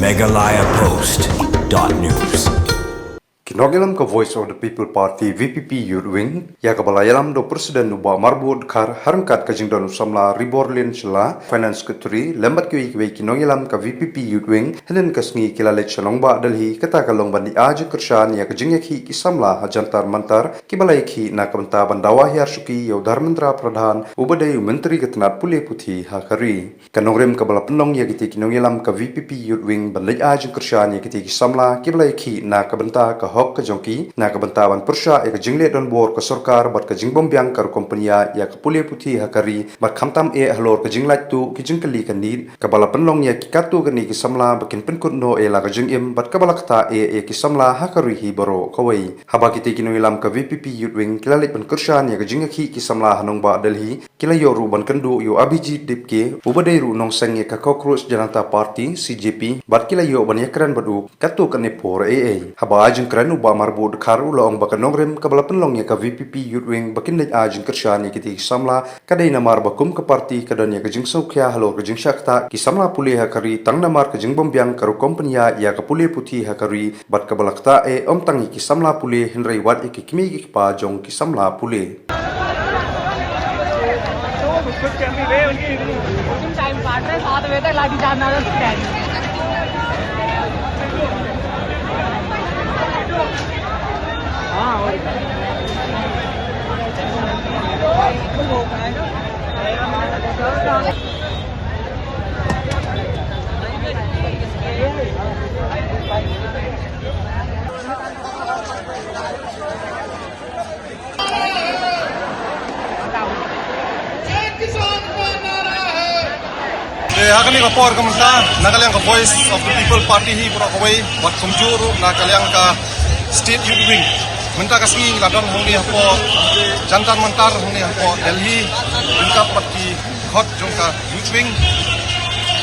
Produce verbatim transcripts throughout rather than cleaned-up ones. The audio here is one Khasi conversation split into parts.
Meghalaya Post dot news. Ki nongïalam ka Voice of the People Party, V P P Youth Wing, ïa kaba la ïalam da u President u Bah Marbud Dkhar, ha ryngkat ka jingdon u samla Riborlin Shylla, Finance Secretary, lem bad kiwei kiwei ki nongïalam ka V P P Youth Wing, hynnin ka sngi ki la leit sha nongbah Delhi, kata ka long ban ai jingkyrshan ïa ka jingïakhih ki samla ha Jantar Mantar, kiba la ïakhih na ka bynta ban dawa hiar shuki ïa u Dharmendra Pradhan, uba dei u Myntri ka tnat pule puthi ha ka ri. Ka nongrim kaba la pynlong ïa kitei ki nongïalam ka V P P Youth Wing ban leit ai jingkyrshan ïa kitei ki samla kiba la ïakhih na ka bynta ka hok ka jong ki, na ka bynta ban pyrshah ïa ka jingleh donbor ka sorkar bad ka jingbymbiang ka rukom pynïaid ïa ka pule puthi ha ka ri, bad khamtam eh halor ka jinglait tuh ki jingkylli ka NEET, kaba la pynlong ïa ki katto katne ki samla ba kin pynkut noh ïa la ka jingim bad kaba la ktah eh ïa ki samla ha ka ri hi baroh kawei. Haba kitei ki nongïalam ka V P P Youth Wing ki la leit ban kyrshan ïa ka jingïakhih ki samla ha nongbah Delhi, ki la ïoh ruh ban kynduh ïa u Abhijit Dipke, uba dei ruh nongseng ïa ka Cockroach Janata Party, C J P, bad ki la ïoh ban ïakren bad u katto katne por ei ei. Haba ai jingkren, u Bah Marbud Dkhar u la ong ba ka nongrim kaba la pynlong ïa ka V P P Youth Wing ba kin leit ai jingkyrshan ïa kitei ki samla ka dei namar ba kum ka party ka don ïa ka jingsngewkhia halor ka jingshah ktah ki samla pule ha ka ri tang namar ka jingbymbiang ka rukom pynïaid ïa ka pule puthi ha ka ri, bad kaba la ktah eh ym tang ïa ki samla pule hynrei wat ïa ki kmie ki kpa jong ki samla pule. Te ha kane ka por ka mynta, na ka liang ka Voice of the People Party hi baroh kawei, bad kumjuh ruh na ka liang ka State Youth Wing, mynta ka sngi la don hangne hapoh Jantar Mantar hangne hapoh Delhi, ryngkat bad ki khot jong ka Youth Wing.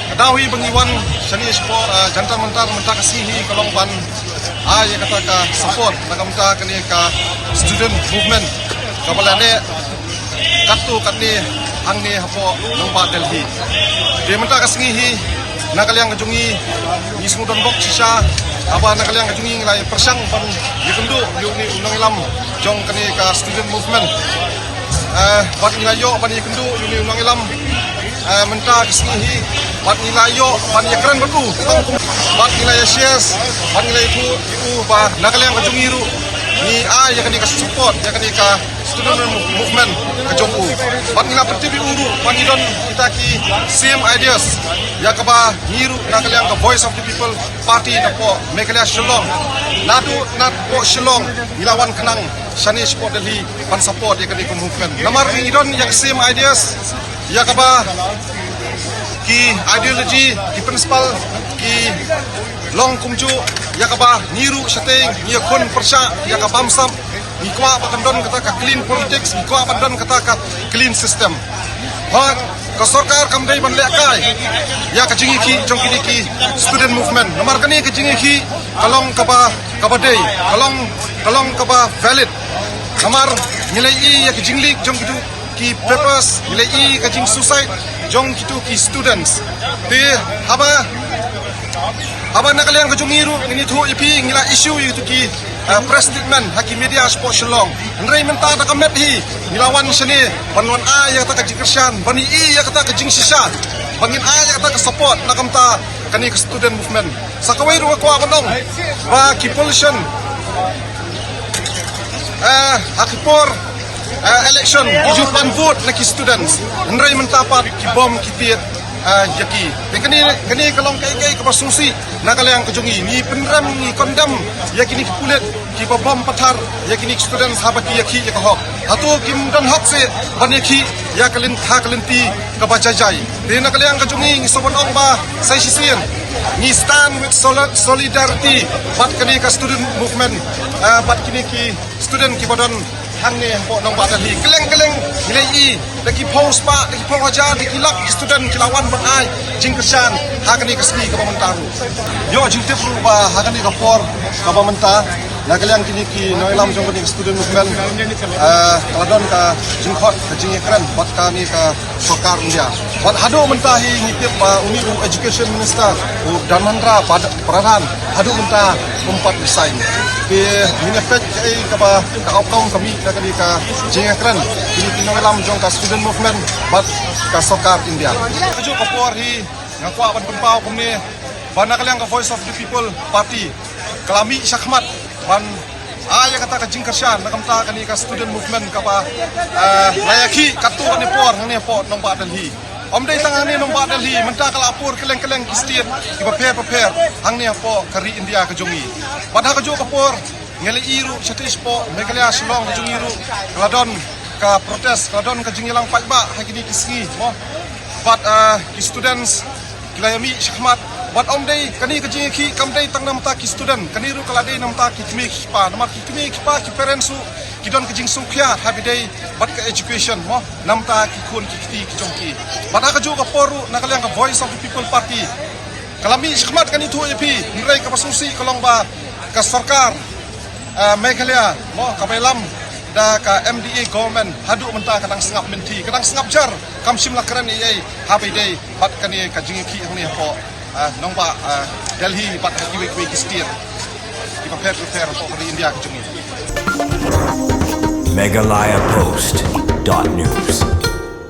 Ka daw hi ba ngi wan shane shapoh, ah, Jantar Mantar mynta ka sngi hi ka long ban ai ïa kata ka support na ka bynta kane ka student movement kaba la neh katto katne hangne hapoh nongbah Delhi. Te mynta ka sngi hi na ka liang ka jong ngi, ngi sngewdon bok shisha, haba na ka liang ka jong ngi ngi la ïa pyrshang ban ïakynduh ïa une u nongïalam jong kane ka student movement. Eh, bad ngi la ïoh ban ïakynduh ïa une u nongïalam, eh, mynta ka sngi hi, bad ngi la ïoh ban ïakren bad u, bad ngi la ïa share, bad ngi la ïathuh ïa u ba na ka liang ka jong ngi ruh ngi ai ïa kane ka support ïa kane ka student movement ka jong u. Bad ngi la pyntip ïa u ruh ba ngi don kita ki same ideas ïa kaba ngi ruh na ka liang ka Voice of the People Party napoh Meghalaya Shillong. Naduh napoh Shillong ngi la wan khnang shane shapoh Delhi ban support ïa kane ka movement. Namar ngi don ïa ka same ideas ïa kaba ki ideology, ki principle ki long kumjuh ïa kaba ngi ruh shatei ngi ïakhun pyrshah ïa ka bamsap. Ngi kwah ba kan don kata ka clean politics, ngi kwah ba kan don kata ka clean system. Bad ka sorkar kam dei ban lehkai ïa ka jingïakhih jong kine ki student movement. Namar kane ka jingïakhih ka long kaba, kaba dei, ka long, ka long kaba valid. Namar ngi la ïohi ïa ka jingleak jong kitu ki papers, ngi la ïohi ka jingsuicide jong kitu ki students. Te haba, haba na ka liang ka jong ngi ruh ngin ïathuh ïa phi, ngi la issue ïa kitu ki, eh, press statement ha ki media shapoh Shillong. Hynrei mynta da ka met hi ngi la wan shane ban wan ai ïa kata ka jingkyrshan, ban ïohi ïa kata ka jingshisha, ban ngin ai ïa kata ka support na ka bynta kane ka student movement. Sa kawei ruh nga kwah ban ong ba ki politician, eh, ha ki por, eh, election ki ju pan vote na ki students, hynrei mynta pat ki bom ki tied, eh, ïa ki. Te kane, kane ka long kaei kaei kaba sngewsih na ka liang ka jong ngi. Ngi pynrem, ngi condemn ïa kine ki pulit kiba bom pathar ïa kine ki students haba ki ïakhih ïa ka hok. Hato kim don hok seh ban ïakhih ïa ka lynti, ha ka lynti kaba jai jai? Te na ka liang ka jong ngi ngi sa ban ong ba sa shisien ngi stand with soli-, solidarity bad kane ka student movement, eh, bad kine ki student kiba don hangne hapoh nongbah Delhi. Kylleng kylleng ngi la ïohi da ki phew spah, da ki phew hajar, da ki lak ki student ki la wan ban ai jingkyrshan ha kane ka sngi kaba mynta ruh. Ïoh jingtip ruh ba ha kane ka por kaba mynta Na ka liang kine ki nongïalam jong kane ka student movement, eh, ka la don ka jingkhot, ka jingïakren bad kane ka sorkar India. Bad haduh mynta hi ngi tip ba une u education minister, u Dharmendra Pad-, Pradhan, haduh mynta um pat resign. Te ngin ïa peit kaei kaba ka outcome ka mih na kane ka jingïakren kine ki nongïalam jong ka student movement bad ka sorkar India. Kajuh ka por hi nga kwah ban pynpaw kumne ba na ka liang ka Voice of the People Party ka la mih shakhmat ban ai ïa kata ka jingkyrshan na ka bynta kane ka student movement kaba, eh, la ïakhih katto katne por hangne hapoh nongbah Delhi. Ym dei tang hangne nongbah Delhi, mynta ka la pur kylleng kylleng ki state kiba pher bapher hangne hapoh ka ri India ka jong ngi. Bad ha kajuh ka por ngi la ïohi ruh shatei shapoh Meghalaya Shillong ka jong ngi ruh ka la don ka protest, ka la don ka jingïalang paidbah ha kine ki sngi mo. Bad, eh, ki students ki la ïa mih shakhmat. Bad ym dei kane ka jingïakhih kam dei tang na ka bynta ki student, kane ruh ka la dei na ka bynta ki kmie ki kpa, namar ki kmie ki kpa, ki parents ruh ki don ka jingsngewkhia haba ïadei bad ka education mo, na ka bynta ki khun ki kti ki jong ki. Bad ha kajuh ka por ruh na ka liang ka Voice of the People Party ka la mih shakhmat, kan ïathuh ïa phi, hynrei kaba sngewsih ka long ba ka sorkar, eh, Meghalaya mo, kaba ïalam da ka M D A government, haduh mynta ka dang sngap mynthi, ka dang sngap jar, kam shym la kren ei ei haba ïadei bad kane ka jingïakhih hangne hapoh, eh, nongbah, eh, Delhi bad ha kiwei kiwei ki state kiba pher bapher hapoh ka ri India ka jong ngi. Meghalaya Post dot news.